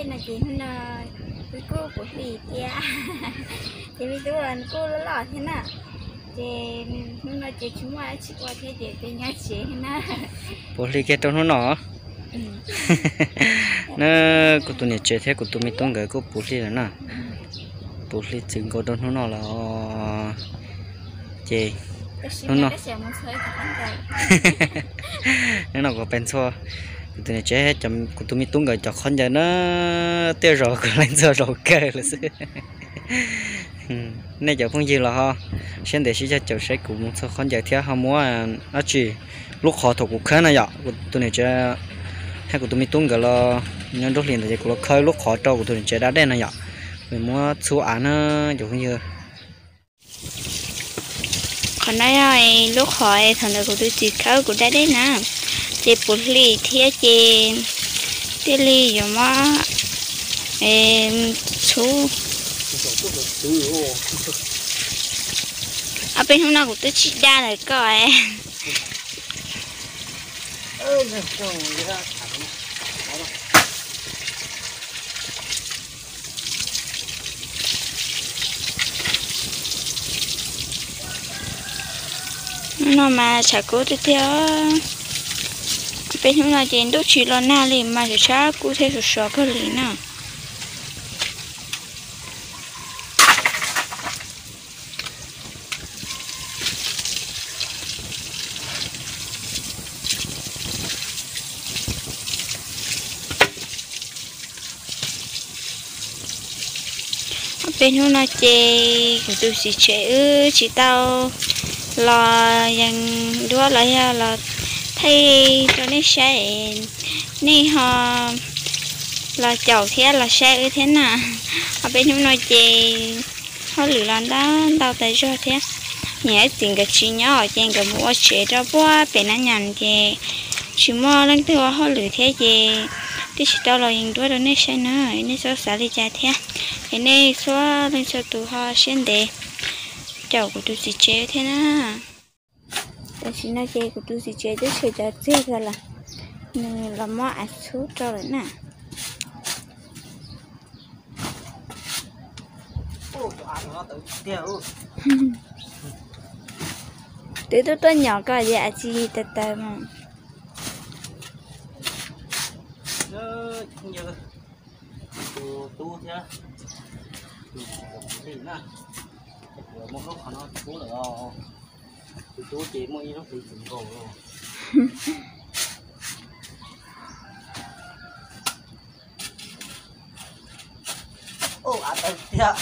No ces hnub no wb kuj puv hli thiab, ces me tub kuj loj loj thiab na, ces hnub no ces tsis muaj dab tsi ua thiab ces peb nyob tsev thiab na. Puv hli kiag rau hnub no. Na, kuv tus niam tsev thiab kuv tus me tub nkawd kuj puv hli lawm na. Puv hli txwv nkaus rau hnub no lawm. Ces hnub no, hnub no kuv pem ntxhua kuv tus niam tsev, kuv tus me tub nkawd cov khaub ncaws na, tej zaum kuv leej ntxhua zaum kawg lawm xwb. Nej cov phooj ywg los ho siab ntev sib cog caum saib kuv mus ntxhua khaub ncaws thiab ho muab dab tsi lub qhov thaum kuv khawb no yom, kuv tus niam tsev thiab kuv tus me tub nkawd los nyob nruab hlis ntawd ces kuv los khawb lub qhov rau kuv tus niam tsev da dej no yom, nws muab txhub av na cov phooj ywg. Qhov no yog lub qhov thaum ntawd kuv tus txiv khawb kuv da dej na, ces puv hli thiab ces thiaj li yuav muab txhub. Ob peb hnub no kuv twb tsis da lawm koj. Hnub no mas tshav kub tiag tiag. Peb hnub no ces ntuj tsis los nag li mas tshav kub thiab sov sov kawg li na. Ob peb hnub no ces kuv tus txiv tsev wb tsis tau los yees duab los yog los thaij rau nej saib, nej ho los caum thiab los saib wb thiab na. Ob peb hnub no ces hauj lwm los ntau ntau tas zog thiab. Niam txiv nkawd tsis nyob ces nkawd mus ua tsev rau puag pem na nyas ces tsis muaj leej twg ua hauj lwm thiab ces twb tsis tau los yees duab rau nej saib na, nej txhob xav li cas thiab. Es nej txhua leej txhua tus ho siab ntev caum kuv tus txiv tsev thiab na. Tam sim no ces kuv tus txiv tsev twb tshem cov txiag tag lawm, nws los muab av txhub rau lawm na. Twb tuaj tuaj nyom koj ces av tsis tas tas mas. Tus tub thiab tus txiv na, muaj lub qhov no tub lawm os. Tus tub ces muaj ib lub hlwv txwv nkaus los. Av tawv tiag.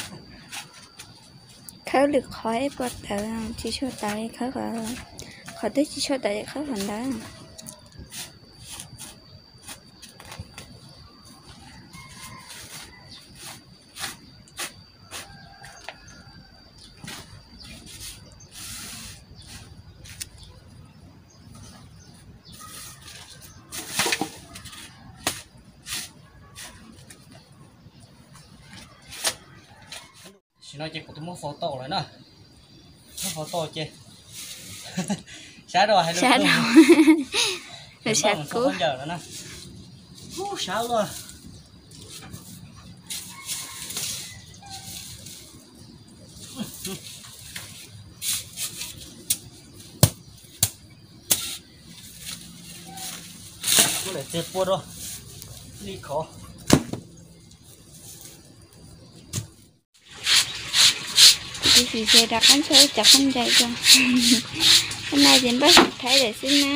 Khawb lwm qhov ib puas tawv, tsis tshua tawv, khawb qhov twg tsis tshua tawv ces khawb qhov ntawd. Tam sim no ces kuv twb muab faus tau lawm na. Muab faus tau ces sab rau hais lus, sab rau lawm, sab kub ncaws lawm na. Ub, sab luaj. Kuv lam txiag pua rau li khov. Kuv tus txiv tsev rov qab ntxhua cov khaub ncaws rau. Hnub no ces npaj sim thaij lawm xwb na.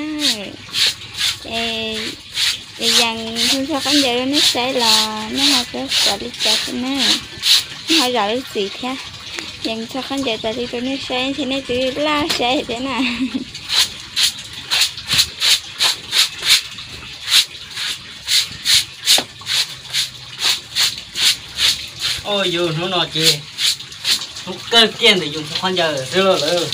Es yees ntxhua khaub ncaws rau nej saib los nej ho xav li cas xwb na. Nej ho zam lub txim thiab. Yees ntxhua khaub ncaws tas li rau nej saib ces nej twb laj saib thiab na. Oj, yus hnub no ces hnub kawg kiag ntawm yus ntxhua khaub ncaws xwb lauj lawm.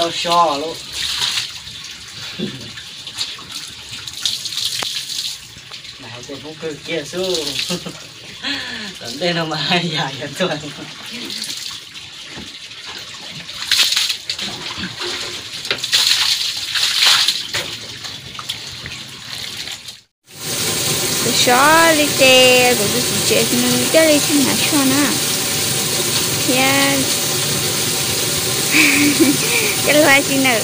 Tau so lauj. Hais tias hnub kawg kiag xwb. Tom ntej no mas yam yog tuaj. Sov li ces kuv tus txiv tsev nws thiaj li tsis hnav tsho na. Thiab coj lug tsis nawm,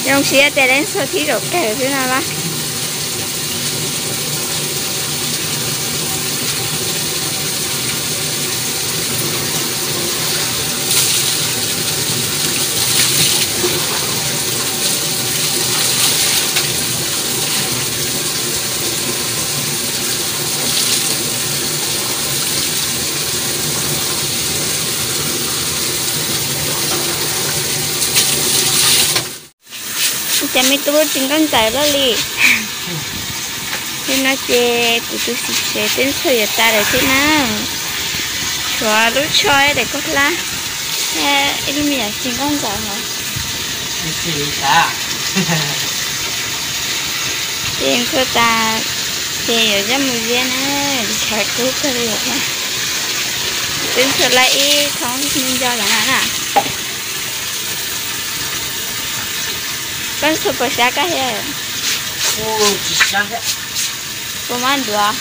zoo siab tias Leej Txhua thib zaum kawg xwb no las. Ua cas me tub tsis nkauj ntxawm luaj li. Li no ces kuv tus txiv tsev twb ntxhua yuav tas lawm thiab na. Tshuav lub tsho daim khaub hlab thiab ib lub me nyuam tsis nkauj ntxawm hos. Ces ntxhua tas ces yuav coj mus ziab na, tshav kub kawg li thiab. Twb ntxhua lawm ib thoob nco lawm na. Koj ntxhua puas sab koj thiab? Puas mob duav?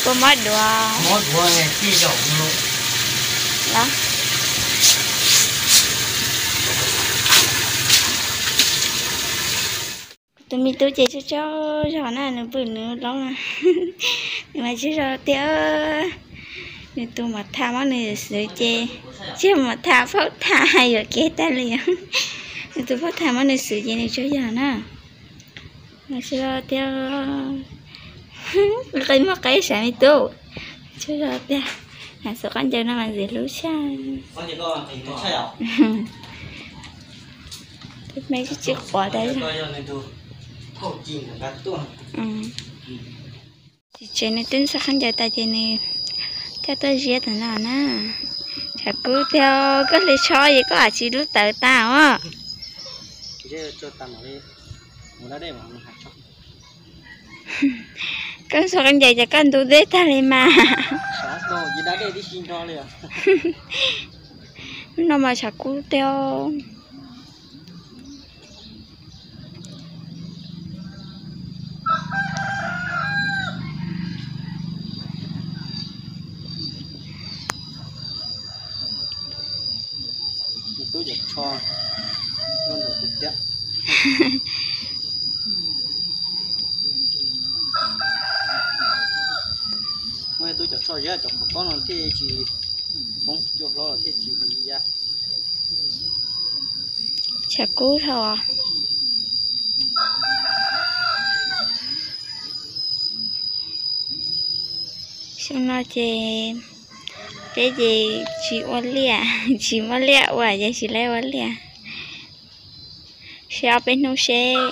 Puas mob duav? Los, tus me tub ces tsaug tsaug zog na, nws pw nws laub na, nws mas tsaug zog tiag. Nws tus mam tham muab nws xwv ces, tsis mam tham phaub tham yuam kev tag li. Nws tus phaub tham muab nws xwv ces nws tsaug zog na. Mas tsaug zog tiag. Qe muaj qe sav me tub. Tsaug zog tiag. Xov khaub ncaws no mas ntxim hlub tshaj. Me tsis tsis quav tas. Txiv tsev nws twb ntxhua khaub ncaws tas ces nws coj tuaj ziab tam no na. Tshav kub tiag, koj hle tsho es koj lam tsis lub tawv tas os. Koj ntxhua khaub ncaws ces koj ntub dej tag li mas. No mas tshav kub tiag. Tub cov tsho noj ntawm tiag tiag. Muaj tub cov tsho ziab cov qhov pob no thiaj tsis poob, cua hlob los thiaj tsis ya. Tshav kub dhau. Xyoo no ces peb ces tsis ua liaj, tsis muaj liaj ua ces tsis laib ua liaj. Seb ob peb hnub seb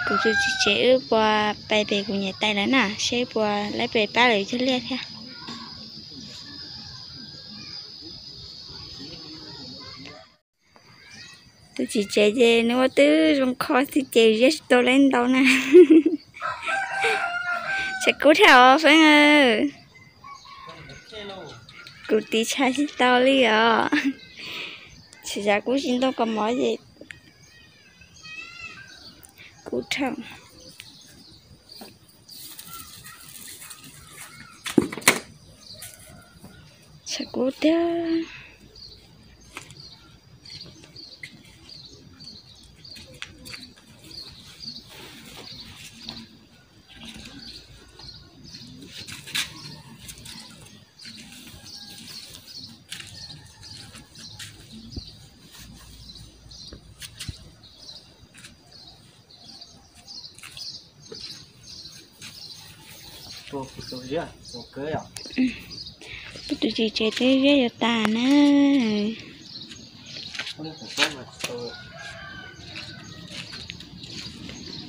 kuv tus txiv tsev wb puas pais pem kuv niam tais lawv na, seb puas laib pem pab lawv cog liaj thiab. Tus txiv tsev ces nws ua twb zoo kho xwb ces ziab tsis tau laib ntau na. Tshav kub dhau os Feeb. Kuv tiv tshav tsis tau li os. Tshav kub tsis ntau kos mov ces kub dhau. Tshav kub tiag. Kuv tus txiv tsev twb ziab yuav tas na.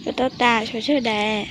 Yuav tau tas, tshuav tsawg daim?